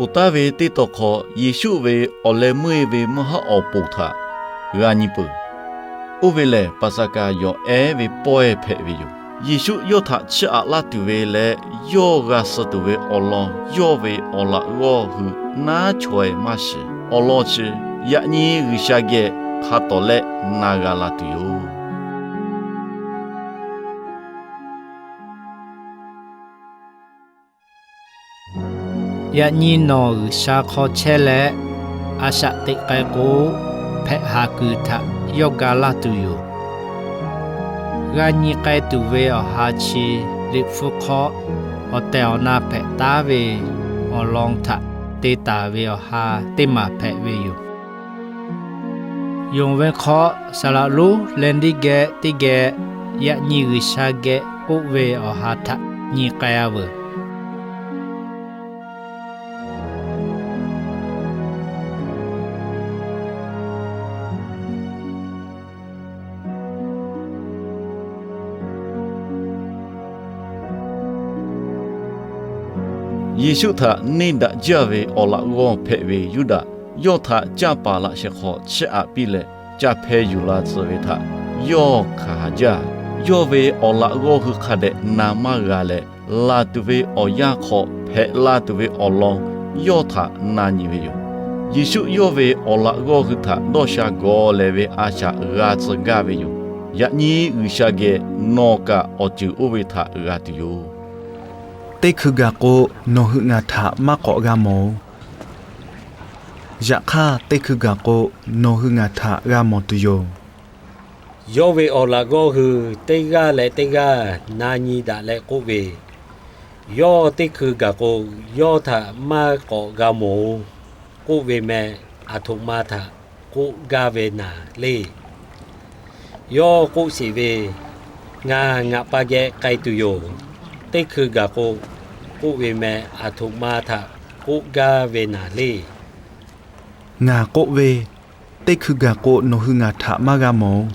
Ponˬ taˍ ve teˇ taw hk'aw, Yeˍsuˆ ve awˬ leh meuˇ e ve mvuhˇ haˉ awˬ ponˬ htaꞈ g'a nyi peuˬ. Oˇ ve lehˬ, Paˍsaˍhkaˍ yawˬ ehˉ ve pawehˇ hpehꞈ ve yoˬ. Yeˍsuˆ yawˇ htaꞈ chiˇ aꞈ laˇ tuˬ ve leh yawˇ g'a suh tuˬ ve awˬ lawn yawˇ ve awˬ laꞈ g'awˇ hui naˉ chaweh maˇ shiˍ. Awˬ lawn chi yaꞈ nyi G'uiˬsha geh hk'a tawˍ lehˆ na g'a la tuˬ yoˬ. Yaꞈ nyi nawˬ G'uiˬsha hk'aw chehˇ leh, a shaꞈ teꞈ k'ai k'o, hpehꞈ haˍ kuiˬ htaꞈ yawˇ ga laˇ tuˬ yoˬ. G'a nyi k'ai tuˬ ve awˬ ha chi, Liꞈ hpu hk'aw awˬ tehˬ awˬ na hpehꞈ taˉ ve awˬ lawn htaꞈ te taˍ ve awˬ ha teˇ maˬ hpehꞈ ve yoˬ. Yonˍ ve hk'aw, saˍ laꞈ lonˉ leh ndiˇ geh teˇ geh yaꞈ nyi G'uiˬsha geh k'oˆ ve awˬ ha htaꞈ nyi k'ai-a veuˬ. Yeˍsuˆ htaꞈ neˇ daꞈ jaˇ ve awˬ laꞈ g'awˇ hpehꞈ ve Yuˇdaꞈ, yawˇ htaꞈ canˇ paˍ laꞈ sheh hk'aw chiˇ aꞈ piˇ leh, ca hpeh yuˬ la tcuh ve htaꞈ yawˇ hkanˍ haˍ jaˇ. Yawˇ ve awˬ laꞈ g'awˇ hui hk'a dehꞈ na maˇ g'a leh, laˬ tuˬ ve awˬ yanˇ hk'aw hpehꞈ la tuˬ ve awˬ lawn yawˇ htaꞈ na nyi ve yoˬ. Yeˍsuˆ yawˇ ve awˬ laꞈ g'awˇ hui htaꞈ dawˇ sha gawˬ lehˬ ve a shaꞈ g'a tcuh gaˇ ve yoˬ. Yaꞈ nyi G'uiˬsha geh nawˬ kaꞈ awˬ ceuˬ oˇ ve htaꞈ g'a tuˬ yoˬ. Teˇ hkui gaˬ k'o, nawˬ hui ngaˬ htaꞈ maˇ k'awꞈ g'a mawˬ-oˬ. Yaꞈ hk'aˇ, teˇ hkui gaˬ k'o, nawˬ hui ngaˬ htaꞈ g'a mawˬ tuˬ yoˬ. Yawˇ ve awˬ laꞈ g'awˇ hui teˇ g'aˇ leh teˇ g'aˇ na nyi daꞈ leh k'oˆ ve, Yawˇ teˇ hkui gaˬ k'o, yawˇ htaꞈ maˇ k'awꞈ g'a mawˬ-oˬ, k'oˆ ve meh aˬ htoꞈ ma htaꞈ k'oˆ gaˇ ve naˍ leˇ. Yawˇ k'oˆ sheˍ ve, Ngaˬ ngaˬ pa geh k'ai tuˬ yoˬ. Teˇ hkui gaˬ k'o, k'oˆ ve meh aˬ htoꞈ ma htaꞈ k'oˆ gaˇ ve naˍ leˇ. Ngaˬ k'oˆ ve, Teˇ hkui gaˬ k'o, nawˬ hui ngaˬ htaꞈ maˇ g'a mawˬ-oˬ.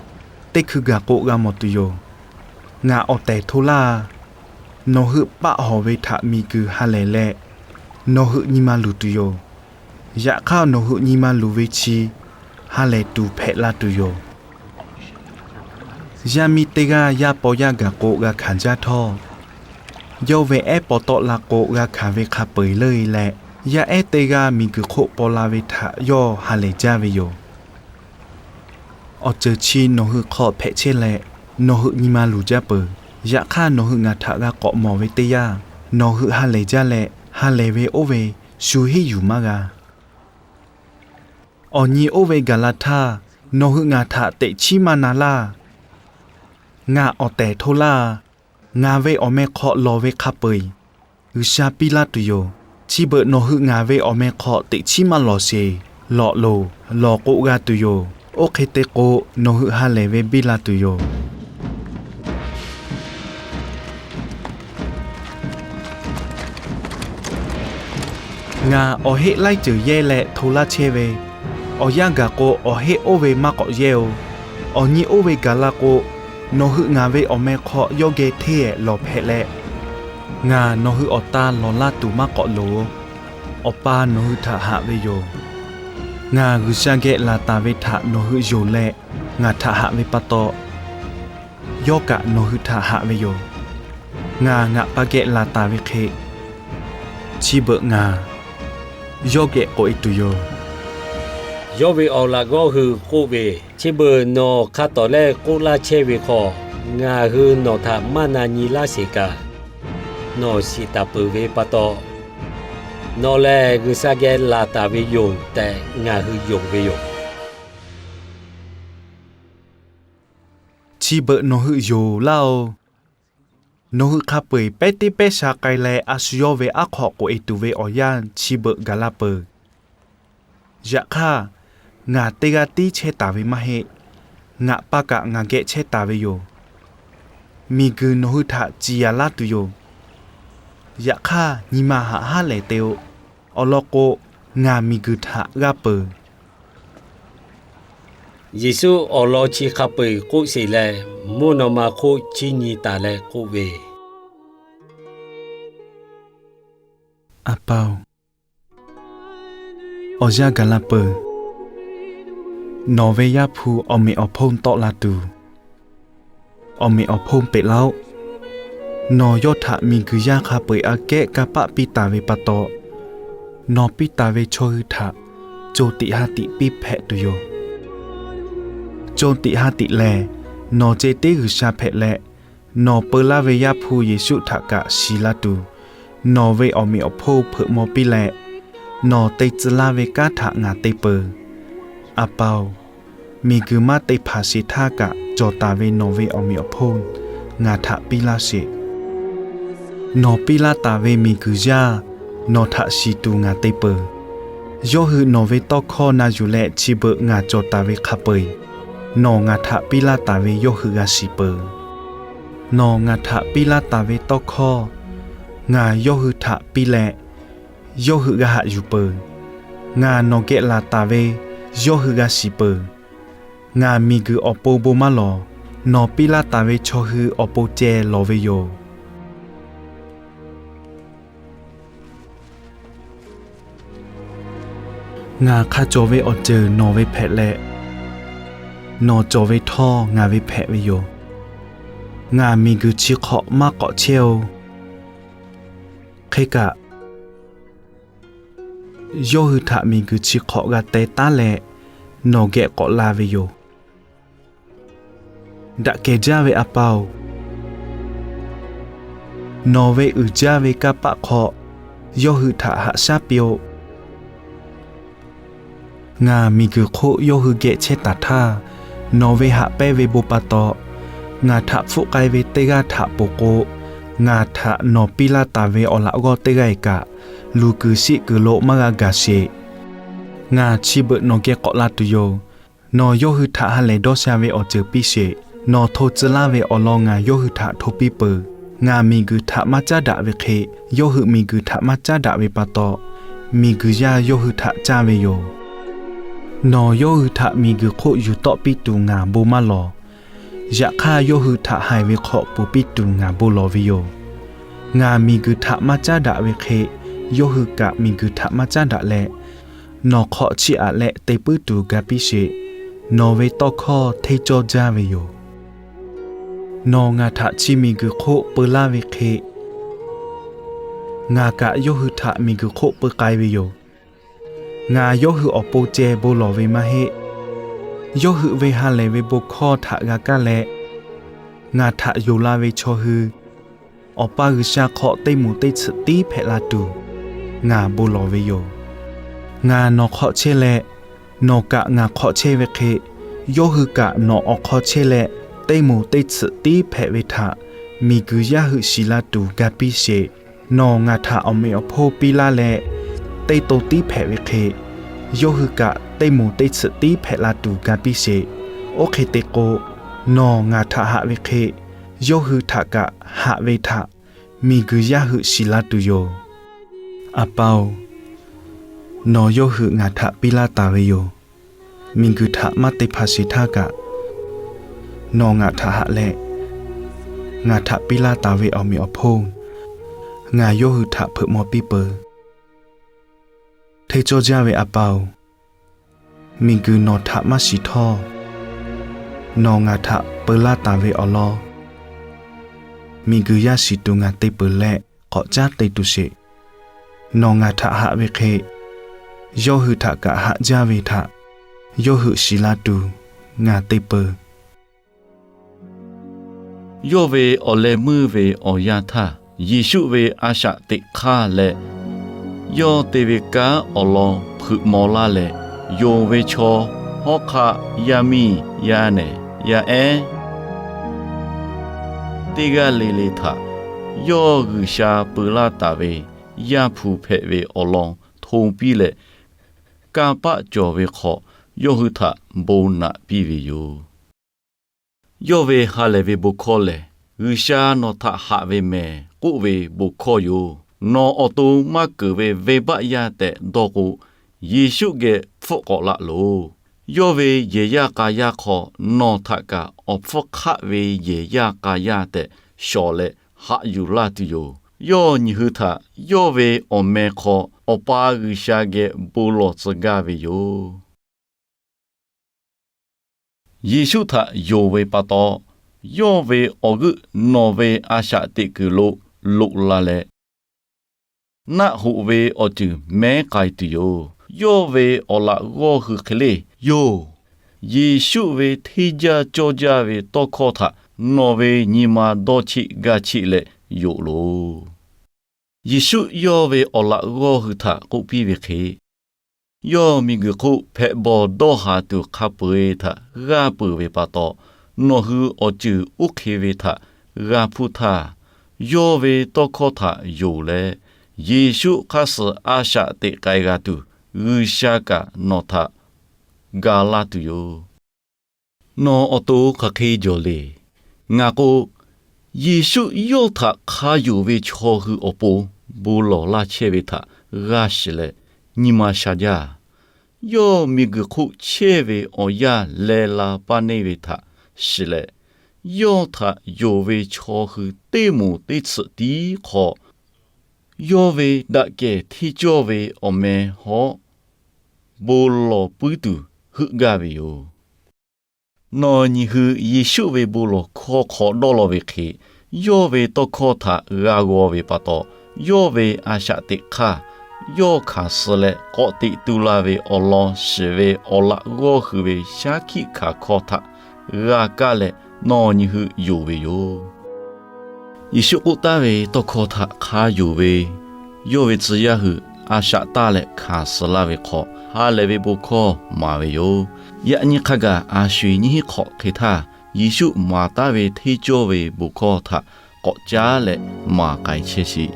Teˇ hkui gaˬ k'o, g'a mawˬ tuˬ yoˬ. Ngaˬ awˬ tehˬ hto laˇ. Nawˬ hui paˆ hawˬ ve htaꞈ miˬguiˬ ha lehˬ leh, nawˬ hui nyi ma luˬ tuˬ yoˬ. Yaꞈ hk'aˇ, nawˬ hui nyi ma luˬ ve chi ha lehˬ tuˬ hpehꞈ la tuˬ yoˬ. Yaˇ miˇ teˇ g'aˇ yaˇ paw yaˇ gaˬ k'o, g'a hkanˍ jaˇ htawˇ, yawˇ ve ehˉ paw tawˆ la k'o, g'a hkanˍ ve hk'a peu-eˬ leuˇ leh, yaˇ ehˉ teˇ g'aˇ miˬguiˬ hk'oˆ paw la ve htaꞈ yawˇ ha lehˬ jaˇ ve yoˬ. Awˬ ceuˬ chi nawˬ hui hk'aw hpehꞈ chehˇ leh, nawˬ hui nyi ma luˬ jaˇ peuˬ. Yaꞈ hk'aˇ, nawˬ hui ngaˬ htaꞈ g'a k'awꞈ mawˬ ve teˇ yanˇ, nawˬ hui ha lehˬ jaˇ leh, ha lehˬ ve oˇ ve shu henˉ yuˬ maˇ g'a. Awˬ nyi oˇ ve gaˬ la htaˇ, nawˬ hui ngaˬ htaꞈ teꞈ chiˉ maˇ na laˇ. Ngaˬ awˬ tehˬ hto laˇ. Ngaˬ ve awˬ meh hk'aw lawˬ ve hk'a peu-eˬ G'uiˬsha piˇ laˇ tuˬ yoˬ. Chi beuꞈ nawˬ hui ngaˬ ve awˬ meh hk'aw teꞈ chiˉ maˇ lawˬ sheˍ. Lawˬ loˬ, lawˬ k'o g'a tuˬ yoˬ. Oˇ hk'e te k'o, nawˬ hui ha lehˬ ve biˇ la tuˬ yoˬ. Ngaˬ awˬ heˆ laiˉ ceuˬ yehˇ leh hto laˇ chehˇ ve, awˬ yanˇ gaˬ k'o, awˬ heˆ oˇ ve maˇ k'awꞈ yehˇ-oˬ. Awˬ nyi oˇ ve gaˬ la k'o, nawˬ hui ngaˬ ve awˬ meh hk'aw yawˇ geh hteˇ-ehˍ lawˬ hpehꞈ leh, ngaˬ nawˬ hui awˬ ta lawˬ laˇ tuˬ maˇ k'awꞈ loˍ-oˬ. Awˬ pa nawˬ hui htaꞈ haꞈ ve yoˬ. Ngaˬ G'uiˬsha geh laˬ taˍ ve htaꞈ nawˬ hui yonˍ leh ngaˬ htaꞈ haꞈ ve pa taw, yawˇ kaꞈ nawˬ hui htaꞈ haꞈ ve yoˬ. Ngaˬ ngaˬ pa geh laˬ taˍ ve hk'e, chi beuꞈ ngaˬ yawˇ geh k'oꞈ-e tuˬ yoˬ. Yawˇ ve awˬ laꞈ g'awˇ hui k'oˆ ve, Chi beuꞈ nawˬ hk'a tawˍ lehˆ k'oˆ laˇ chehˇ ve hk'aw, ngaˬ hui nawˬ htaꞈ maˇ na nyi laˇ sheˍ kaꞈ, nawˬ shiˍ taˍ peuˬ ve pa taw, nawˬ lehˬ G'uiˬsha geh laˬ taˍ ve yoˬ tehꞈ ngaˬ hui yonˍ ve yoˬ. Chi beuꞈ nawˬ hui yonˍ laˇ-oˬ. Nawˬ hui hk'a peu-eˬ pehˉ teˇ pehˉ sha k'ai leh, a shu yawˇ ve aˉ hk'aw k'oꞈ-e tuˬ ve awˬ yanˇ chi beuꞈ gaˬ la peuˬ. Yaꞈ hk'aˇ, ngaˬ teˇ g'aˇ tiˉ chehˇ taˍ ve maˇ heˆ. Ngaˬ pa kaꞈ ngaˬ geh chehˇ taˍ ve yoˬ. Miˬguiˬ nawˬ hui htaꞈ ciˍ yanˍ laˇ tuˬ yoˬ. Yaꞈ hk'aˇ, nyi ma haꞈ haˉ lehˍ te-o. Awˬ lawn k'o, ngaˬ miˬguiˬ htaꞈ g'aˇ peuˬ. Yeˍsuˆ awˬ lawn chi hk'a peu-eˬ k'oˆ sheˍ leh, mvuhˇ naw ma hk'oˆ chiˇ nyi taˍ leh k'oˆ ve, A pa-oˬ, Awˬ yanˇ gaˬ la peuˬ. Nawˬ ve Yaˇ hpu awˬ meꞈ awˬ hponˇ tawˆ la tuˬ, awˬ meꞈ awˬ hponˇ peꞈ laˇ-oˆ. Nawˬ yawˇ htaꞈ miˬguiˬ yaˇ hk'a peu-eˬ aꞈ kehˉ kanˇ paˆ piˇ taˍ ve pa taw, nawˬ piˇ taˍ ve chaw hui htaꞈ co tiꞈ ha tiꞈ piˇ hpehꞈ tuˬ yoˬ. Co tiꞈ ha tiꞈ lehˬ, nawˬ ceh tiˉ G'uiˬsha hpehꞈ leh, nawˬ peu laˇ ve Yaˇ hpu Yeˍsuˆ htaꞈ kaꞈ shiˍ la tuˬ, nawˬ ve awˬ meꞈ awˬ hponˇ hpeuꞈ maw piˇ leh, nawˬ te tcuh laˇ ve kanˉ htaꞈ ngaˬ te peuˬ. A pa-oˬ, miˬguiˬ maˇ te hpanˍ sheˍ htaˇ kaꞈ cawˬ taˍ ve nawˬ ve awˬ meꞈ awˬ hponˇ ngaˬ htaꞈ piˇ laˇ sheˍ. Nawˬ piˇ laˇ taˍ ve miˬguiˬ yaˇ nawˬ htaꞈ shiˍ tuˬ ngaˬ te peuˬ. Yawˇ hui nawˬ ve tawˇ hkawˇ na yuˬ leh chi beuꞈ ngaˬ cawˬ taˍ ve hk'a peu-eˬ, nawˬ ngaˬ htaꞈ piˇ laˇ taˍ ve yawˇ hui g'a shiˍ peuˬ. Nawˬ ngaˬ htaꞈ piˇ laˇ taˍ ve tawˇ hkawˇ ngaˬ yawˇ hui htaꞈ piˇ leh, yawˇ hui g'a haꞈ yuˬ peuˬ. Ngaˬ nawˬ geh laˬ taˍ ve yawˇ hui g'a shiˍ peuˬ. Ngaˬ miˬguiˬ awˬ pon bon maˇ lawˬ. Nawˬ piˇ laˇ taˍ ve chaw hui awˬ pon ceh lawˬ ve yoˬ. Ngaˬ hk'a cawˬ ve awˬ ceuˬ nawˬ ve hpehꞈ leh, nawˬ cawˬ ve htawˇ ngaˬ ve hpehꞈ ve yoˬ. Ngaˬ miˬguiˬ chi hk'awꞈ maˇ k'awꞈ chehˇ-oˬ. Hk'e kaꞈ, yawˇ hui htaꞈ miˬguiˬ chi hk'awꞈ g'a teh taˉ leh nawˬ geh k'awꞈ la ve yoˬ. Daꞈ kehˬ jaˇ ve A pa-oˬ, nawˬ ve uiˍ jaˇ ve kanˇ paˆ hk'aw yawˇ hui htaꞈ haꞈ shaˉ piˇ-oˆ. Ngaˬ miˬguiˬ hk'oˆ yawˇ hui geh chehˇ taˍ htaˇ, nawˬ ve haꞈ pehnˇ ve bon pa taw, ngaˬ htaꞈ hpfuhˆ k'ai ve teˇ g'aˇ htaꞈ ponˬ k'o, ngaˬ htaꞈ nawˬ piˇ laˇ taˍ ve awˬ laꞈ g'awˇ teˇ g'aˇ-e kaꞈ, luˬ kuiˬ shiˆ kuiˬ lo maˇ g'a gaˬ sheˍ. Ngaˬ chi beuꞈ nawˬ geh k'awꞈ la tuˬ yoˬ. Nawˬ yawˇ hui htaꞈ ha lehˬ dawˇ sha ve awˬ ceuˬ piˇ sheˍ. Nawˬ hto tcuh laˇ ve awˬ lawn ngaˬ yawˇ hui htaꞈ hto piˇ peuˬ. Ngaˬ miˬguiˬ htaꞈ maˇ caˉ daꞈ ve hk'e, yawˇ hui miˬguiˬ htaꞈ maˇ caˉ daꞈ ve pa taw, miˬguiˬ yaˇ yawˇ hui htaꞈ caˇ ve yoˬ. Nawˬ yawˇ hui htaꞈ miˬguiˬ hk'oˆ yuˬ tawˆ piˇ tuˬ ngaˬ bon maˇ lawˬ. Yaꞈ hk'aˇ, yawˇ hui htaꞈ haiˬ ve hk'aw ponˬ piˇ tuˬ ngaˬ bon lawˬ ve yoˬ. Ngaˬ miˬguiˬ htaꞈ maˇ caˉ daꞈ ve hk'e, yawˇ hui kaꞈ miˬguiˬ htaꞈ maˇ caˉ daꞈ leh, nawˬ hk'awꞈ chiˇ aꞈ leh te puiˉ tuˬ ga piˇ sheˍ. Nawˬ ve tawˇ hkawˇ hteˇ cawˇ jaˇ ve yoˬ. Nawˬ ngaˬ htaꞈ chi miˬguiˬ hk'oˆ peu laˇ ve hk'e, ngaˬ kaꞈ yawˇ hui htaꞈ miˬguiˬ hk'oˆ peu k'ai ve yoˬ. Ngaˬ yawˇ hui awˬ pon ceh bon lawˬ ve maˇ heˆ. Yawˇ hui ve ha lehˬ ve bon hkawˇ htaꞈ g'a kaˇ leh, ngaˬ htaꞈ yonˍ la ve chaw hui Awˬ pa G'uiˬsha hk'aw teˇ moˍ teˇ tsuhꞈ tiˉ hpehꞈ la tuˬ ngaˬ bon lawˬ ve yoˬ. Ngaˬ nawˬ hk'aw chehˇ leh, nawˬ kaꞈ ngaˬ hk'aw chehˇ ve hk'e, yawˇ hui kaꞈ nawˬ awˬ hk'aw chehˇ leh, teˇ moˍ teˇ tsuhꞈ tiˉ hpehꞈ ve htaꞈ miˬguiˬ yaˇ hui shiˍ la tuˬ ga piˇ sheˍ. Nawˬ ngaˬ htaꞈ awˬ meꞈ awˬ hponˇ piˇ laˇ leh, teˇ to tiˉ hpehꞈ ve hk'e, yawˇ hui kaꞈ teˇ moˍ teˇ tsuhꞈ tiˉ hpehꞈ la tuˬ ga piˇ sheˍ. Oˇ hk'e te k'o, nawˬ ngaˬ htaꞈ haꞈ ve hk'e, yawˇ hui htaꞈ kaꞈ haꞈ ve htaꞈ miˬguiˬ yaˇ hui shiˍ la tuˬ yoˬ. A pa-oˬ, nawˬ yawˇ hui ngaˬ htaꞈ piˇ laˇ taˍ ve yoˬ. Miˬguiˬ htaꞈ maˇ te hpanˍ sheˍ htaˇ kaꞈ, nawˬ ngaˬ htaꞈ haꞈ leh, ngaˬ htaꞈ piˇ laˇ taˍ ve awˬ meꞈ awˬ hponˇ ngaˬ yawˇ hui htaꞈ hpeuꞈ maw piˇ peuˬ. Hteˇ cawˇ jaˇ ve A pa-oˬ, miˬguiˬ nawˬ htaꞈ maˇ shiˍ htawˇ, nawˬ ngaˬ htaꞈ peu laˇ taˍ ve awˬ lawn miˬguiˬ yaˇ shiˍ tuˬ ngaˬ te peuˬ leh, k'awꞈ caˉ te tuˬ sheˍ. Nawˬ ngaˬ htaꞈ haꞈ ve hk'e, yawˇ hui htaꞈ kaꞈ haꞈ jaˇ ve htaꞈ yawˇ hui shiˍ la tuˬ ngaˬ te peuˬ. Yawˇ ve awˬ leh meuˇ ve awˬ yanˇ htaˇ, Yeˍsuˆ ve a shaꞈ teꞈ hk'aˇ leh yawˇ te ve kanˉ awˬ lawn hpeuꞈ maw laˇ leh, yonˍ ve chaw hawˉ hk'aˆ, yaˇ miˇ, yaˇ nehˬ, yaˇ ehˉ teˇ g'aˇ le le htaꞈ yawˇ G'uiˬsha peu laˇ taˍ ve Yaˇ hpu hpehꞈ ve awˬ lawn hto piˇ leh, kanˇ paˆ cawˬ ve hk'aw yawˇ hui htaꞈ bon naꞈ piˇ ve yoˬ. Yawˇ ve ha lehˬ ve bon hkawˇ lehˬ, G'uiˬsha nawˬ htaꞈ haꞈ ve mehˍ k'oˆ ve bon hkawˇ yoˬ. Nawˬ awˬ to maˇ keunˍ ve venˇbaˆ yaˇ tehꞈ dawˇ k'o, Yeˍsuˆ geh hpfuhˆ k'awꞈ laꞈ loˬ. Yawˇ ve yehˬ yaˇ k'a yaˇ hk'aw nawˬ htaꞈ kaꞈ awˬ hpfuhˇ hk'aˆ ve yehˬ yaˇ k'a yaˇ tehꞈ shawˍ leh haꞈ yuˬ laˇ tuˬ yoˬ. Yawˇ nyi hui htaꞈ yawˇ ve awˬ meh hk'aw Awˬ pa G'uiˬsha geh bon lawˬ tcuh gaˇ ve yoˬ. Yeˍsuˆ htaꞈ yonˍ ve pa taw, yawˇ ve awˬ g'euˆ nawˬ ve a shaꞈ teꞈ kuiˬ lo loꞈ la leh, naˆ hoꞈ ve awˬ ceuˬ mehˉ k'ai tuˬ yoˬ. Yawˇ ve awˬ laꞈ g'awˇ hui hk'e le yoˬ. Yeˍsuˆ ve hteˇ jaˇ cawˇ jaˇ ve tawˇ hkawˇ htaꞈ nawˬ ve nyi ma dawˇ cheˆ gaˇ cheˆ leh yonˍ loˬ. Yeˍsuˆ yawˇ ve awˬ laꞈ g'awˇ hui htaꞈ k'oˆ piˇ ve hk'e, yawˇ miˬguiˬ hk'oˆ hpehꞈ bawˬ dawˇ haˍ tuˬ hk'a peu-eˬ htaꞈ g'aˇ peuˬ ve pa taw, nawˬ hui awˬ ceuˬ oˇ hk'e ve htaꞈ g'a hpuˇ htaˇ, yawˇ ve tawˇ hkawˇ htaꞈ yonˍ leh, Yeˍsuˆ hk'aˇ suh a shaꞈ teꞈ k'ai g'a tuˬ, G'uiˬsha kaꞈ nawˬ htaꞈ ga laˇ tuˬ yoˬ. Nawˬ awˬ to hk'aˬ hk'e jawˬ le. Ngaˬ k'o, Yeˍsuˆ yawˇ htaꞈ hk'a yonˍ ve chaw hui awˬ pon bon lawˬ laˇ chehˇ ve htaꞈ g'a shiˍ leh nyi ma sha jaˇ. Yawˇ miˬguiˬ hk'oˆ chehˇ ve awˬ yanˇ leh la paˇ neˇ ve htaꞈ shiˍ leh, yawˇ htaꞈ yonˍ ve chaw hui teˇ moˍ teˇ tsuhꞈ tiˉ hk'aw, yawˇ ve daꞈ kehˬ hteˇ cawˇ ve awˬ meh hawˉ bon lawˬ puiˉ tuˬ heuˆ gaˇ ve yoˬ. Nawˬ nyi hui Yeˍsuˆ ve bon lawˬ hkawˇ hk'aw dawˇ law ve hk'e, yawˇ ve tawˇ hkawˇ htaꞈ g'a g'aw ve pa taw, yawˇ ve a shaꞈ teꞈ hk'aˇ, yawˇ hkanˍ suh leh k'awꞈ teꞈ tu la ve awˬ lawn shiˍ ve awˬ laꞈ g'awˇ hui ve shaˉ hkiˆ hkanˍ hkawˇ htaꞈ g'a kaˇ leh nawˬ nyi hui yonˍ ve yoˬ. Yeˍsuˆ k'oˆ taˍ ve tawˇ hkawˇ htaꞈ hk'a yonˍ ve yawˇ ve tcuh yaˇ hui a shaꞈ taˇ leh hkanˍ suh laˇ ve hk'aw, ha lehˬ ve bon hkawˇ maˍ ve yoˬ. Yaꞈ nyi hk'a gaˬ a sho-eˬ nyiˇ hinˉ hk'awꞈ hk'e htaˇ, Yeˍsuˆ maˍ taˍ ve hteˇ cawˇ ve bon hkawˇ htaꞈ k'awꞈ caˉ leh maˍ k'ai chehˇ sheˍ.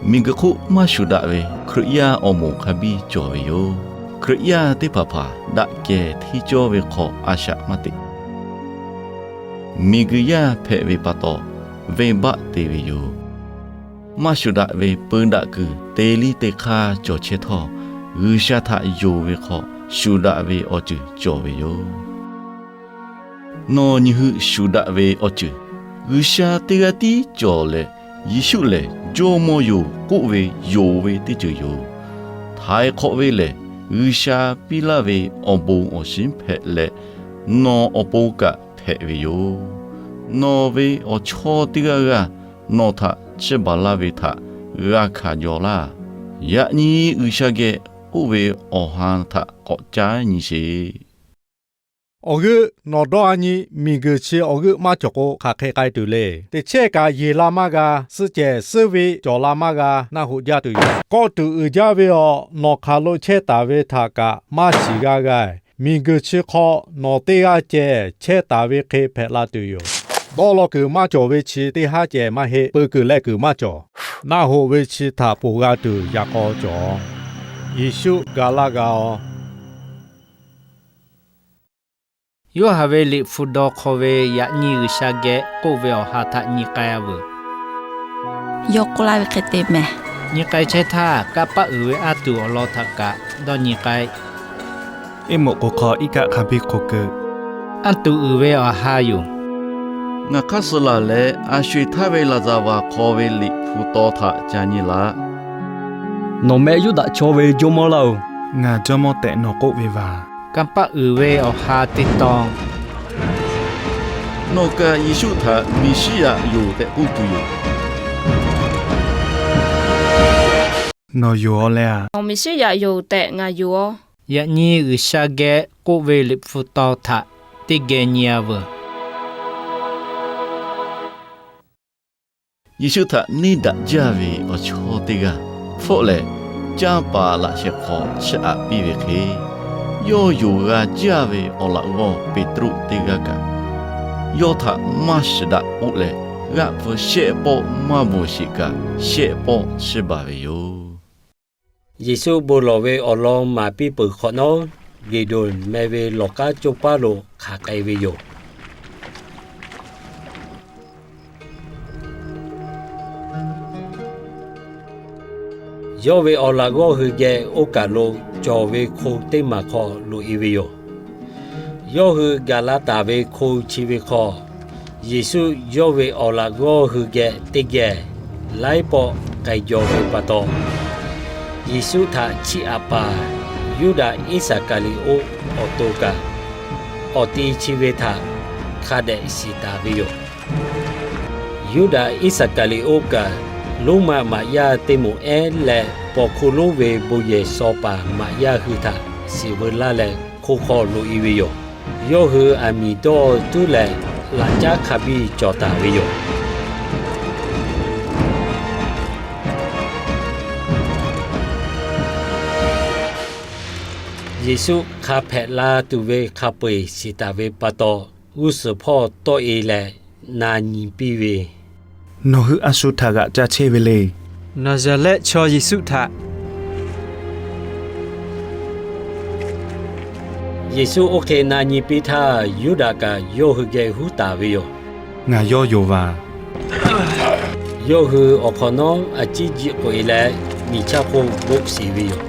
Miˬguiˬ hk'oˆ maˇ shuˍ daꞈ ve Hkriꞈ yaˇ awˬ moˍ hk'a biˇ cawˬ ve yoˬ. Hkriꞈ yaˇ teˇ hpaˍ hpaˍ daꞈ kehˬ hteˇ cawˇ ve hk'aw a shaꞈ maˇ teꞈ. Miˬguiˬ yaˇ hpehꞈ ve pa taw, venˇbaˆ te ve yoˬ. Maˇ shuˍ daꞈ ve peu daꞈ kuiˬ te liˇ te hk'aˇ cawˬ chehˇ htawˇ, G'uiˬsha htaꞈ yonˍ ve hk'aw shuˍ daꞈ ve awˬ ceuˬ cawˬ ve yoˬ. Nawˬ nyi hui shuˍ daꞈ ve awˬ ceuˬ, G'uiˬsha teˇ g'aˇ tiˉ cawˬ leh, Yeˍsuˆ lehˬ Jawˇmawˇ yoˬ k'oˆ ve yonˍ ve teˇ ceuˬ yoˬ. Htaiˍ hk'awꞈ ve lehˬ, G'uiˬsha piˇ laˇ ve awˬ bon awˬ shinˉ hpehꞈ leh, nawˬ awˬ pon kaꞈ hpehꞈ ve yoˬ. Nawˬ ve awˬ chawˇ teˇ g'aˇ g'aˇ nawˬ htaꞈ chiˇ baˬ laˇ ve htaꞈ g'a hkanˍ jaw laˇ. Yaꞈ nyi G'uiˬsha geh k'oˆ ve awˬ ha htaꞈ k'awꞈ caˉ nyi sheˍ. Awˬ g'euˆ nawˬ dawˇ a nyi, miˬguiˬ chi awˬ g'euˆ maˇ cawˬ k'o, hk'aˬ hk'e k'ai tuˬ le. Teˇ chehˇ kaꞈ yeˬ la maˇ g'a, suhˆ cehˬ suhˆ ve cawˬ la maˇ g'a, naˆ hoꞈ jaˇ tuˬ yoˬ. Kawˆ tuˬ uiˍ jaˇ ve awˬ nawˬ hk'aˬ lo chehˇ taˍ ve htaꞈ kaꞈ maˇ shiˍ g'a g'a. Miˬguiˬ chi hk'aw nawˬ teˇ g'aˇ ceh chehˇ taˍ ve hk'e hpehꞈ la tuˬ yoˬ. Dawˇ law kuiˬ maˇ cawˬ ve chi teˇ haˉ ceh maˇ heˆ. Peu kuiˬ leh kuiˬ maˇ cawˬ. Naˆ hoꞈ ve chi htaꞈ ponˬ g'a tuˬ yaꞈ k'aw cawˬ. Yeˍsuˆ ga laˇ g'a-oˬ. Yoˇhanˬ ve liꞈ hpu daw hk'aw ve yaꞈ nyi G'uiˬsha geh k'oˆ ve awˬ ha htaꞈ nyi k'ai-a veuˬ. Yawˇ k'oˆ laˇ ve hk'e te mehˍ. Nyi k'ai chehˇ htaˇ, kanˇ paˆ uiˍ ve anˇ tuˬ awˬ lawn htaꞈ kaꞈ dawˇ nyi k'ai. Iˉ moꞈ k'oˍ hk'aw iˉ kaˆ hk'a biˇ hk'oˆ keu. Anˇ tuˬ uiˍ ve awˬ ha yoˬ. Ngaˬ hk'aˇ suh laˬ leh, a sho-eˬ htaˇ ve laˍzaˍvaˍ hk'aw ve liꞈ hpu taw htaꞈ ca nyi laꞈ. Nawˬ meh Yuˇdaꞈ chaw ve jawˇmawˇ laˇ-oˬ. Ngaˬ jawˇmawˇ tehꞈ nawˬ k'oˆ ve vaˬ. Kanˇ paˆ uiˍ ve awˬ ha te taw. Nawˬ kaꞈ Yeˍsuˆ htaꞈ Meˍsiˉyaꞈ yoˬ tehꞈ k'oˆ tuˬ yoˬ. Nawˬ yoˬ-aw leh-a. Nawˬ Meˍsiˉyaꞈ yoˬ tehꞈ ngaˬ yoˬ-aw. Yaꞈ nyi G'uiˬsha geh k'oˆ ve liꞈ hpu taw htaꞈ teˇ geh nyi-a veuˬ. Yeˍsuˆ htaꞈ neˇ daꞈ jaˇ ve awˬ chawˇ teˇ g'aˇ hpfuhˆ leh, canˇ paˍ laꞈ sheh hk'aw chiˇ aꞈ piˇ ve hk'e, yawˇ yonˍ g'a jaˇ ve awˬ laꞈ g'awˇ Peˍtruˆ teˇ g'aˇ kaꞈ, yawˇ htaꞈ maˇ shiˍ daꞈ k'oˆ leh, g'aˆ pfuh shehˆ pawˆ maˇ bvuhˬ sheˍ kaꞈ, shehˆ pawˆ chiˇ baˬ ve yoˬ. Yeˍsuˆ bon lawˬ ve awˬ lawn maˍ piˇ peuˬ hk'awꞈ nawˉ, Geˍdonˍ meh ve lawˬ k'aˉ coˇ paˉ lo hk'aˬ k'ai ve yoˬ. Yawˇ ve awˬ laꞈ g'awˇ hui geh oˇ kaˬ lo cawˬ ve hko teˇ maˬ hk'aw loꞈ-e ve yoˬ. Yawˇ hui gaˬ la taˍ ve hko chi ve hk'aw, Yeˍsuˆ yawˇ ve awˬ laꞈ g'awˇ hui geh teˇ geh laiˉ pawˆ k'ai jaw ve pa taw, Yeˍsuˆ htaꞈ chiˇ aꞈ paˍ Yuˇdaꞈ Iˉsaˍkaˍriˍoˆ awˬ to kaꞈ, awˬ ti chi ve htaꞈ hk'a dehꞈ shiˍ taˍ ve yoˬ. Yuˇdaꞈ Iˉsaˍkaˍriˍoˆ kaꞈ, Roˉmaꞈ maꞈ yaˇ teˇ moˍ ehˉ leh paw hkuˇ lonˉ ve bon yehˬ shaw paˍ maꞈ yaˇ hui htaꞈ shiˍ veu laˇ leh, hko hk'aw loꞈ e ve yoˬ. Yawˇ hui aˬ miˍ dawˇ tuˉ leh, laꞈ caˉ hk'a biˇ cawˬ taˍ ve yoˬ. Yeˍsuˆ hk'a hpehꞈ la tuˬ ve hk'a peu-eˬ shiˍ taˍ ve pa taw, g'uˇ suhˍ hpawˇ tawˆ e leh na nyi piˇ ve, Nawˬ hui a shu htaꞈ g'aꞈ ca chehˇ ve le. Naˍzaˍrehˆ chaw Yeˍsuˆ htaꞈ. Yeˍsuˆ oˇ hk'e na nyi piˇ htaˇ, Yuˇdaꞈ kaꞈ yawˇ hui geh huˉ taˍ ve yoˬ. Ngaˬ yawˇ yoˬ vaˬ. Yawˇ hui awˬ hk'awꞈ nawˉ a ciˉ jiˆ k'oꞈ e leh, miˬ chaˇ hk'oˆ boˆ sheˍ ve yoˬ.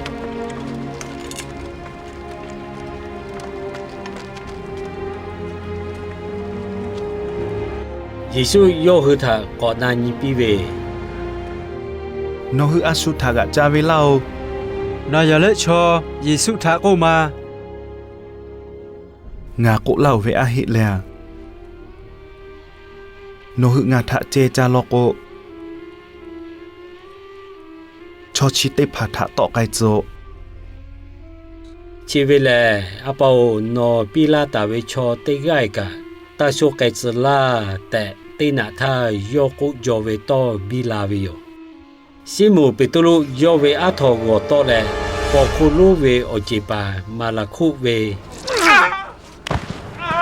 Yeˍsuˆ yawˇ hui htaꞈ k'awꞈ na nyi piˇ ve, Nawˬ hui a shu htaꞈ g'aꞈ ca ve laˇ-oˬ. Naˍzaˍrehˆ chaw Yeˍsuˆ htaꞈ k'oˆ ma. Ngaˬ k'oˆ laˇ-oˬ ve aˉ heˆ leh, nawˬ hui ngaˬ htaꞈ ceh ca law k'o, chaw chi teˇ hpaˍ htaꞈ tawˆ k'ai tcuh-oꞈ. Chi ve lehˬ, A pa-oˬ, nawˬ piˇ laˇ taˍ ve chaw teˇ g'aˇ kaꞈ taˇ shoˆ k'ai tcuh laˇ tehꞈ, teˇ naꞈ htaˇ yawˇ k'oˆ jaw ve tawˇ biˇ la ve yoˬ. Siˉmonˍ Peˍtruˆ yawˇ ve aˉ htaw g'awˬ tawˆ leh, paw hkuˇ lonˉ ve awˬ ceˬ paˍ Maˍlaˍhkoˆ ve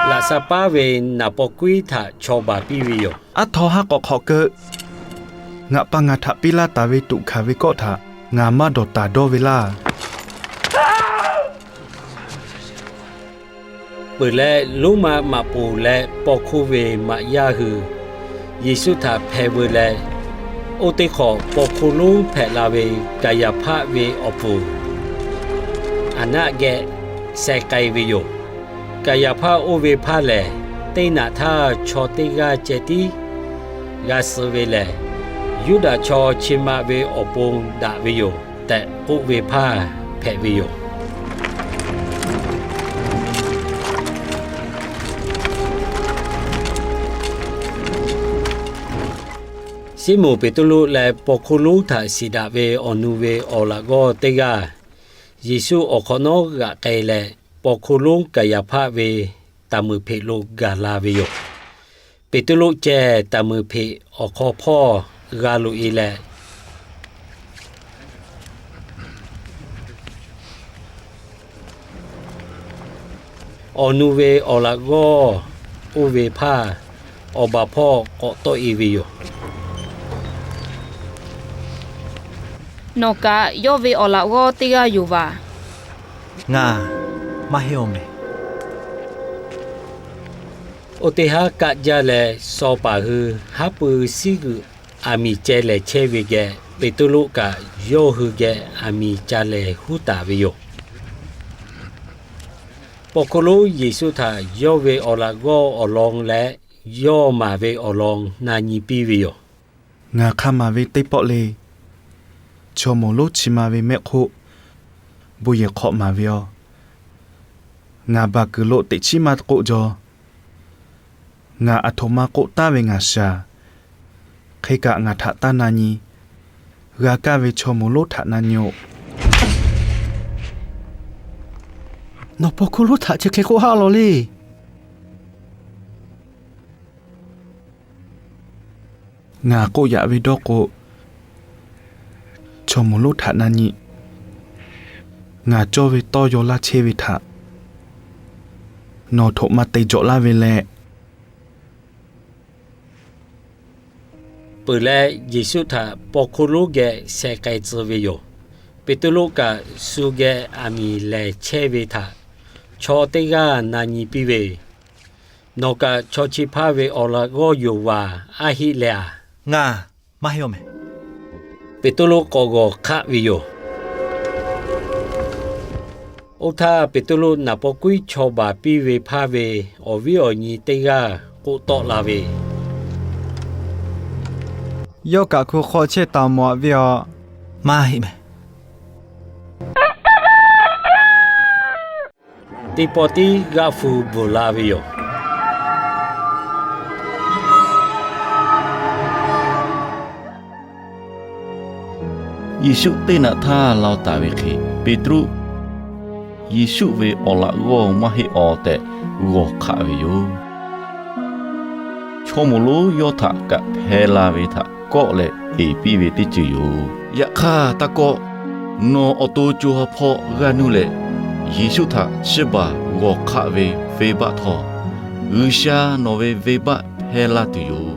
laꞈ sha paˉ ve naˍ paw kuiˉ htaꞈ chaw baˬ piˇ ve yoˬ. Aˉ htaw haˉ k'awꞈ hk'awꞈ keu. Ngaˬ pa ngaˬ htaꞈ piˇ laˇ taˍ ve tuꞈ hkanˍ ve kawˆ htaꞈ ngaˬ maˇ dawˬ taˍ dawˇ ve laˇ. Peuˬ leh, Roˉmaꞈ maꞈ poˍ leh paw hkuˇ ve maꞈ yaˇ hui Yeˍsuˆ htaꞈ hpeh veu leh, oˇ teˇ hk'awꞈ paw hkuˇ lonˉ hpehꞈ la ve Kaˍyaˍhpaˆ ve awˬ pfuhˍ Aˍnaˆ geh sheh k'ai ve yoˬ. Kaˍyaˍhpaˆ oˇ ve hpaˇ lehˬ, teˇ naꞈ htaˇ chaw teˇ g'aˇ ceh tiˉ g'a suh ve lehˬ, Yuˇdaꞈ chaw chi ma ve awˬ pon daꞈ ve yoˬ tehꞈ k'oˆ ve hpaˇ hpehꞈ ve yoˬ. Siˉmonˍ Peˍtruˆ leh paw hkuˇ lonˉ htaꞈ shiˍ daꞈ ve awˬ nu ve awˬ laꞈ g'awˇ teˇ g'aˇ, Yeˍsuˆ awˬ hk'awꞈ nawˉ g'aꞈ k'ai leh, paw hkuˇ lonˉ Kaˍyaˍhpaˆ ve taˍ muiˬ hpeꞈ lo gaˬ la ve yoˬ. Peˍtruˆ ceh taˍ muiˬ hpeꞈ awˬ hk'aw hpawˇ g'a loꞈ e leh, awˬ nu ve awˬ laꞈ g'awˇ oˇ ve hpaˇ awˬ baˬ hpawˇ k'awꞈ tawˆ e ve yoˬ. Nawˬ kaꞈ yawˇ ve awˬ laꞈ g'awˇ teˇ g'aˇ yoˬ vaˬ. Ngaˬ maˇ heˆ-oˬ mehˍ. Oˇ teˇ haˉ kaˆ jaˇ leh, shaw paˍ hui haˉ pui siˉ g'uiˬ aˬ miˍ ceh lehˍ chehˇ ve geh, Peˍtruˆ kaꞈ yawˇ hui geh aˬ miˍ ca lehˍ huˉ taˍ ve yoˬ. Paw hkuˇ lonˉ Yeˍsuˆ htaꞈ yawˇ ve awˬ laꞈ g'awˇ awˬ lawn leh yawˇ maˍ ve awˬ lawn na nyi piˇ ve yoˬ. Ngaˬ hk'a maˍ ve teˇ pawˆ le. Chaw moˍ lonˉ chi ma ve mehˆ hk'oˆ bon yehˬ hk'awꞈ maˍ ve yoˬ. Ngaˬ baˬ kuiˬ lo teꞈ chiˉ maˇ k'oˆ jaw. Ngaˬ aˬ htoꞈ ma k'oˆ taˉ ve ngaˬ shaˍ. Hk'e kaꞈ ngaˬ htaꞈ taˇ na nyi. G'a kaˇ ve chaw moˍ lonˉ htaꞈ na nyi-oꞈ. Nawˬ paw hkuˇ lonˉ htaꞈ chi hk'e k'oˆ haˆ law le. Ngaˬ k'oˆ yaꞈ ve dawˇ k'o, chaw moˍ lonˉ htaꞈ na nyi. Ngaˬ cawˇ ve tawˇ yaw laˇ chehˇ ve htaꞈ nawˬ htoꞈ ma te jawꞈ laˇ ve leh. Peuˬ leh, Yeˍsuˆ htaꞈ paw hkuˇ lonˉ geh sheh k'ai tcuh ve yoˬ. Peˍtruˆ kaꞈ shu geh aˬ miˍ lehˬ chehˇ ve htaꞈ chaw teˇ g'aˇ na nyi piˇ ve, Nawˬ kaꞈ chaw chi hpaˇ ve awˬ laꞈ g'awˇ yoˬ vaˬ, aˉ heˆ leh a? Ngaˬ maˇ heˆ-oˬ mehˍ. Peˍtruˆ k'awꞈ g'awˬ hk'aˆ ve yoˬ. Oˇ htaˇ, Peˍtruˆ naˍ paw kuiˉ chaw baˬ piˇ ve hpaˇ ve awˬ viˉ awˬ nyi teˇ g'aˇ k'oˆ tawˆ la ve, Yawˇ kaꞈ hko hk'aw chehˇ taˍ mawˬ-aꞈ ve yoˬ. Maˇ heˆ mehˍ. teˇ pawˆ tiˉ g'aˆ hpu bvuhˬ la ve yoˬ. Yeˍsuˆ teˇ naꞈ htaˇ law taˍ ve hk'e, Peˍtruˆ Yeˍsuˆ ve awˬ laꞈ g'awˇ maˇ heˆ aw tehꞈ g'awˬ hk'aˆ ve yoˬ. Chaw moˍ lonˉ yawˇ htaꞈ kaꞈ hpeh la ve htaꞈ kawˆ leh eˍ piˇ ve teˇ ceuˬ yoˬ. Yaꞈ hk'aˇ taˇ kawˆ. Nawˬ awˬ to co ha hpawˇ g'aˇ nuˇ leh, Yeˍsuˆ htaꞈ chiˇ baˬ g'awˬ hk'aˆ ve venˇbaˆ htawˇ, G'uiˬsha nawˬ ve venˇbaˆ hpehˇ laˇ tuˬ yoˬ.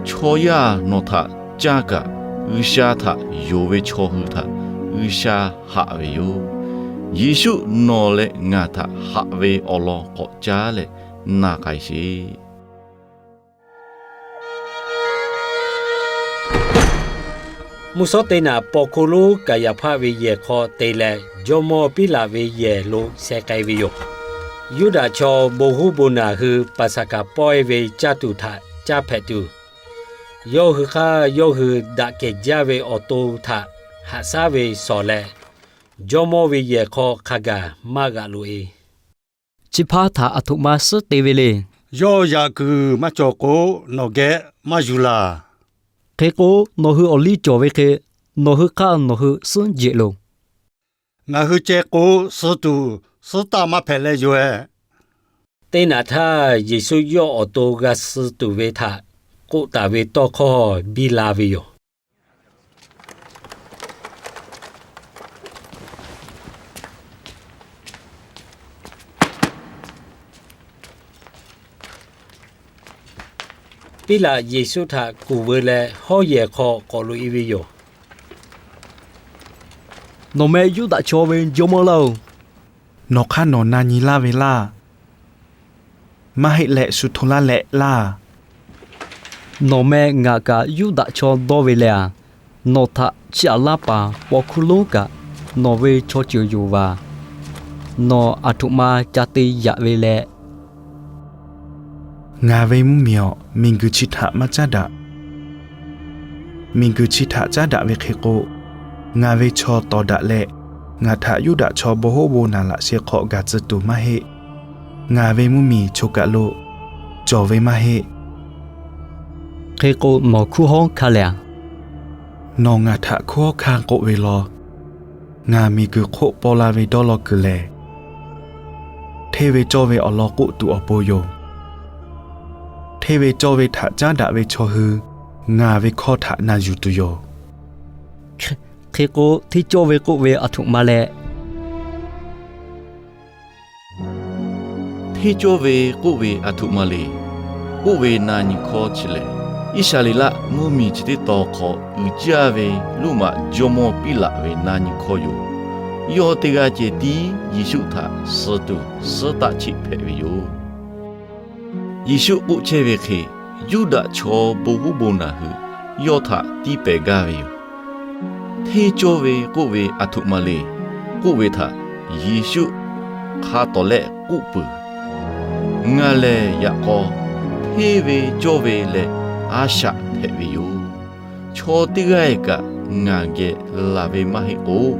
Chaw yaˇ nawˬ htaꞈ caˇ kaꞈ, G'uiˬsha htaꞈ yonˍ ve chaw hui htaꞈ G'uiˬsha haꞈ ve yoˬ. Yeˍsuˆ nawˬ leh ngaˬ htaꞈ haꞈ ve awˬ lawn k'awꞈ caˉ leh na k'ai sheˍ. Mvuhˇ shawˉ teˇ naꞈ paw hkuˇ lonˉ Kaˍyaˍhpaˆ ve yehˬ hk'aw te leh, jawˇmawˇ Piˉlaꞈ ve yehˬ lo sheh k'ai ve yoˬ. Yuˇdaꞈ chaw bon huˉ bon naˬ hui Paˍsaˍhkaˍ pawehˇ ve caˇ tuˬ htaꞈ caˇ hpehꞈ tuˬ, yawˇ hui hk'aˇ yawˇ hui daꞈ kehˬ jaˇ ve awˬ to htaꞈ haꞈ shaˉ ve shawˍ leh, jawˇmawˇ ve yehˬ hk'aw hk'a gaˬ maˇ g'aꞈ loꞈ-e. Chi hpaˇ htaꞈ aˬ htoꞈ ma suhˉ te ve le. Yawˇ yaꞈ kuiˬ maˇ cawˬ k'o, nawˬ geh maˇ yuˬ laˬ. Hk'e k'o, nawˬ hui awˬ liˇ cawˬ ve hk'e, nawˬ hui hk'aˇ nawˬ hui suhˉ jeˬ loˬ. Ngaˬ hui ceh k'o, suh tuˬ suhˉ taˆ maˇ hpehꞈ leh yoˬ-e. Teˇ naꞈ htaˇ Yeˍsuˆ yawˇ awˬ to g'a suh tuˬ ve htaꞈ k'oˆ taˍ ve tawˇ hkawˇ biˇ la ve yoˬ. Piˉlaꞈ Yeˍsuˆ htaꞈ kuˬ veu leh hawˉ yehˬ hk'aw k'awꞈ loꞈ-e ve yoˬ. Nawˬ meh Yuˇdaꞈ chaw ve jawˇmawˇ laˇ-oˬ. Nawˬ hk'aˇ nawˬ na nyi laˇ ve laˇ. Maˇ heˆ leh shu hto laˇ leh laˇ. Nawˬ meh ngaˬ kaꞈ Yuˇdaꞈ chaw dawˇ ve leh a, nawˬ htaꞈ chiˇ aꞈ laˇ paˍ paw hkuˇ lonˉ kaꞈ nawˬ ve chaw ceuˬ yoˬ vaˬ. Nawˬ aˬ htoꞈ ma ca te yaꞈ ve leh, Ngaˬ ve mvuhˇmiˬ-oˬ, miˬguiˬ chi htaꞈ maˇ caˉ daꞈ. Miˬguiˬ chi htaꞈ caˉ daꞈ ve hk'e k'o, ngaˬ ve chaw tawˍ daꞈ leh, ngaˬ htaꞈ Yuˇdaꞈ chaw bon hoˉ bon naˬ laꞈ sheh hk'aw gaˬ tcuh tuˬ maˇ heˆ. Ngaˬ ve mvuhˇmiˬ choˬ kaˬ lo cawˬ ve maˇ heˆ. Hk'e k'o, nawˬ hkunˉ hawˉ hkanˇ leh a. Nawˬ ngaˬ htaꞈ hkunˉ hawˉ hkanˇ k'oˆ ve law, ngaˬ miˬguiˬ hk'oˆ paw la ve dawˇ law kuiˬ lehˬ, hteˇ ve cawˇ ve awˬ lawn k'oˆ tuˬ awˬ pon yoˬ. Hteˇ ve cawˇ ve htaꞈ caˉ daꞈ ve chaw hui ngaˬ ve hkawˇ htaꞈ na yuˬ tuˬ yoˬ. Hk'e k'o, hteˇ cawˇ ve k'oˆ ve aˬ htoꞈ ma leh, Hteˇ cawˇ ve k'oˆ ve aˬ htoꞈ ma le. K'oˆ ve na nyi hkawˇ chi lehˬ, Iˉsaˍreˍlaˆ mvuhˇmiˬ chi teˇ tawn hk'aw uiˍ jaˇ ve Roˉmaꞈ jawˇmawˇ Piˉlaꞈ ve na nyi hkawˇ yoˬ. Yawˇ teˇ g'aˇ ceh tiˉ Yeˍsuˆ htaꞈ suh tuˬ suhˉ taˆ cheˆ hpehꞈ ve yoˬ. Yeˍsuˆ k'oˆ chehˇ ve hk'e, Yuˇdaꞈ chaw bon huˉ bon naˬ hui yawˇ htaꞈ tiˇ pehˍ gaˇ ve yoˬ. Hteˇ cawˇ ve k'oˆ ve aˬ htoꞈ ma le k'oˆ ve htaꞈ Yeˍsuˆ hk'a tawˍ lehˆ k'oˆ peuˬ. Ngaˬ lehˬ yaꞈ k'aw hteˇ ve cawˇ ve leh a shaꞈ hpehꞈ ve yoˬ. Chaw teˇ g'aˇ kaꞈ ngaˬ geh laˬ ve maˇ heˆ k'o,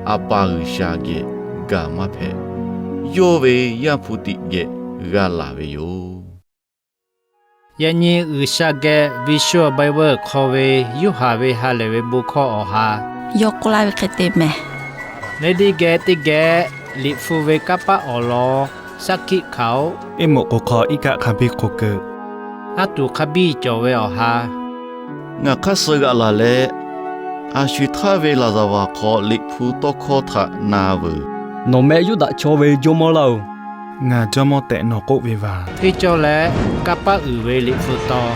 A pa G'uiˬsha geh gaˬ maˇ hpehꞈ. Yawˇ ve Yaˇ hpu tiꞈ geh g'a laˬ ve yoˬ. Yaꞈ nyi G'uiˬsha geh Visual Bible hk'aw ve Yoˇhanˬ ve ha lehˬ ve bon hkawˇ awˬ ha, yawˇ k'oˆ laˇ ve hk'e te mehˍ. Neˇ diˇ geh teˇ geh Liꞈ hpu ve kanˇ paˆ awˬ lawn shaˉ hkiˆ hkanˍ-oˆ. Iˉ moꞈ k'o hk'aw iˉ kaˆ hk'a biˇ hk'oˆ keu, aˉ tuˬ hk'a biˇ cawˬ ve awˬ ha, ngaˬ hk'aˇ suh g'aꞈ laˬ leh, a sho-eˬ htaˇ ve laˍzaˍvaˍ hk'aw Liꞈ hpu tawˇ hkawˇ htaꞈ na veuˬ. Nawˬ meh Yuˇdaꞈ chaw ve jawˇmawˇ laˇ-oˬ. Ngaˬ jawˇmawˇ tehꞈ nawˬ k'oˆ ve vaˬ. Hteˇ cawˇ leh kanˇ paˆ uiˍ ve Liꞈ hpu taw,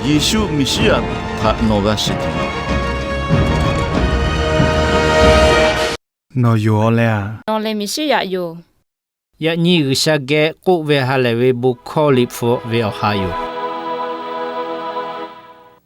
Yeˍsuˆ Miˍsiˉyaꞈ htaꞈ nawˬ g'a shiˍ tuˬ yoˬ. Nawˬ yoˬ-aw leh a. Nawˬ lehˬ Miˍsiˉyaꞈ yoˬ. Yaꞈ nyi G'uiˬsha geh k'oˆ ve ha lehˬ ve bon hkawˇ Liꞈ hpu ve awˬ ha yoˬ.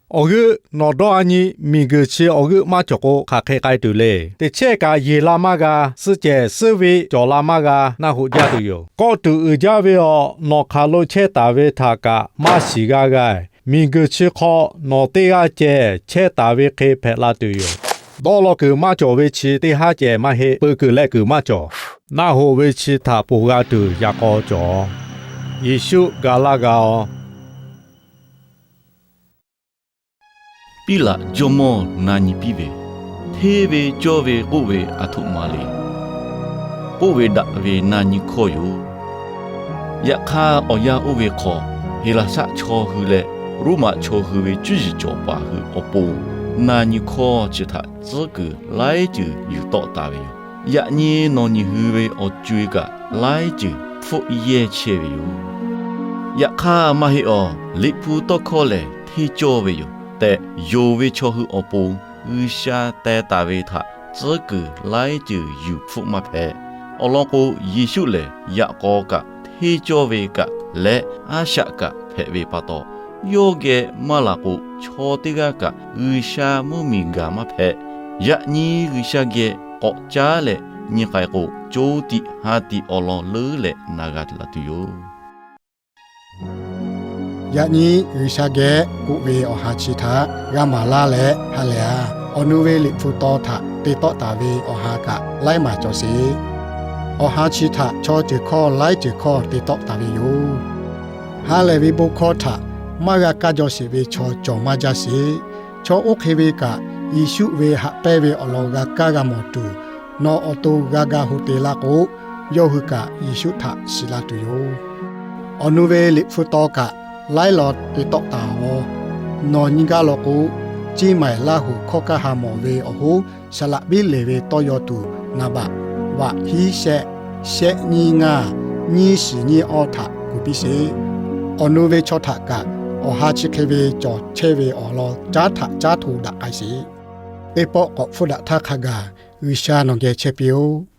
Awˬ g'euˆ nawˬ dawˇ a nyi miˬguiˬ chi awˬ g'euˆ maˇ cawˬ k'o, hk'aˬ hk'e k'ai tuˬ le. Teˇ chehˇ kaꞈ yeˬ la maˇ g'a, suhˆ cehˬ suhˉ ve cawˬ la maˇ g'a, naˆ hoꞈ jaˇ tuˬ yoˬ. Kawˆ tuˬ uiˍ jaˇ ve awˬ nawˬ hk'aˬ lo chehˇ taˍ ve htaꞈ kaꞈ maˇ shiˍ g'aˇ g'a. Miˬguiˬ chi hk'aw nawˬ teˇ g'aˇ ceh chehˇ taˍ ve hk'e hpehꞈ la tuˬ yoˬ. Dawˇ law kuiˬ maˇ cawˬ ve chi teˇ haˉ cehˬ maˇ heˆ. Peu kuiˬ leh kuiˬ maˇ cawˬ. Naˆ hoꞈ ve chi htaꞈ ponˬ g'a tuˬ yaꞈ k'aw cawˬ. Yeˍsuˆ ga laˇ g'a-o. Piˉlaꞈ jawˇmawˇ na nyi piˇ ve, Hteˇ ve cawˇ ve k'oˆ ve aˬ htoꞈ ma le. K'oˆ ve daꞈ ve na nyi hkawˇ yoˬ. Yaꞈ hk'aˇ, awˬ yanˇ oˇ ve hk'aw Heˍlaˍsaˆ chaw hui leh Roˉmaꞈ chaw hui ve cuˇ yiˍ cawˬ paˍ hui awˬ pon na nyi hkawˇ chi htaꞈ tcuhˉ kuiˬ laiˉ ceuˬ yuˬ tawˆ taˍ ve yoˬ. Yaꞈ nyi nawˬ nyi hui ve awˬ co-e kaꞈ laiˉ ceuˬ hpfuhˆ yehˇ chehˇ ve yoˬ. Yaꞈ hk'aˇ maˇ heˆ awˬ, Liꞈ hpu tawˇ hkawˇ lehˬ hteˇ cawˇ ve yoˬ tehꞈ yonˍ ve chaw hui awˬ pon G'uiˬsha teh taˍ ve htaꞈ tcuhˉ kuiˬ laiˉ ceuˬ yuˬ hpfuhˆ maˇ hpehꞈ. Awˬ lawn k'o, Yeˍsuˆ lehˬ yaꞈ k'aw kaꞈ hteˇ cawˇ ve kaꞈ leh a shaꞈ kaꞈ hpehꞈ ve pa taw, yawˇ geh maˇ laˬ k'o, chaw teˇ g'aˇ kaꞈ G'uiˬsha mvuhˇmiˬ gaˬ maˇ hpehꞈ. Yaꞈ nyi G'uiˬsha geh k'awꞈ caˉ leh nyi k'ai k'o, co tiꞈ ha tiꞈ awˬ lawn leuˉ leh na g'a laˬ tuˬ yoˬ. Yaꞈ nyi G'uiˬsha geh k'oˆ ve awˬ ha chi htaꞈ g'a maˍ laˇ leh ha lehˬ-a. Awˬ nu ve Liꞈ hpu taw htaꞈ te tawˆ taˍ ve awˬ ha kaꞈ laiˉ maˬ cawˬ sheˍ. Awˬ ha chi htaꞈ chaw ceuˬ hkawˇ laiˉ ceuˬ hkawˇ te tawˆ taˍ ve yoˬ. Ha lehˬ ve bon hkawˇ htaꞈ maˇ g'a kaˇ jaw sheˍ ve chaw cawˬ maˇ jaˇ sheˍ. Chaw oˇ hk'e ve kaꞈ, Yeˍsuˆ ve haꞈ pehnˇ ve awˬ lawn g'a kaˇ g'a mawˬ tuˬ, nawˬ awˬ to g'a ga hu te laˇ k'o, yawˇ hui kaꞈ Yeˍsuˆ htaꞈ shiˍ la tuˬ yoˬ. Awˬ nu ve Liꞈ hpu taw kaꞈ laiˉ law te tawˆ taˍ-oꞈ. Nawˬ nyi gaˇ law k'o, Ceˇ maiˍ Laˇ huˍ hkawˇ kaˇ ha mawˬ ve awˬ hoˉ saˍ laꞈ biˉ leˬ ve tawˇ yaw tuˬ naˍ baꞈ vaꞈ hiˉ shehˆ, shehˆ nyiˇ ngaˇ, nyiˇ shiˍ nyiˇ awˇ htaꞈ kuˬ piˇ sheˍ. Awˬ nu ve chaw htaꞈ kaꞈ awˬ ha chi hk'e ve cawˬ chehˇ ve awˬ lawn caˉ htaꞈ caˉ hto daꞈ k'ai sheˍ. Teˇ pawˆ k'awꞈ hpfuhˇ daꞈ htaˇ hk'a gaˬ G'uiˬsha nawˬ geh chehˇ piˇ-oˆ.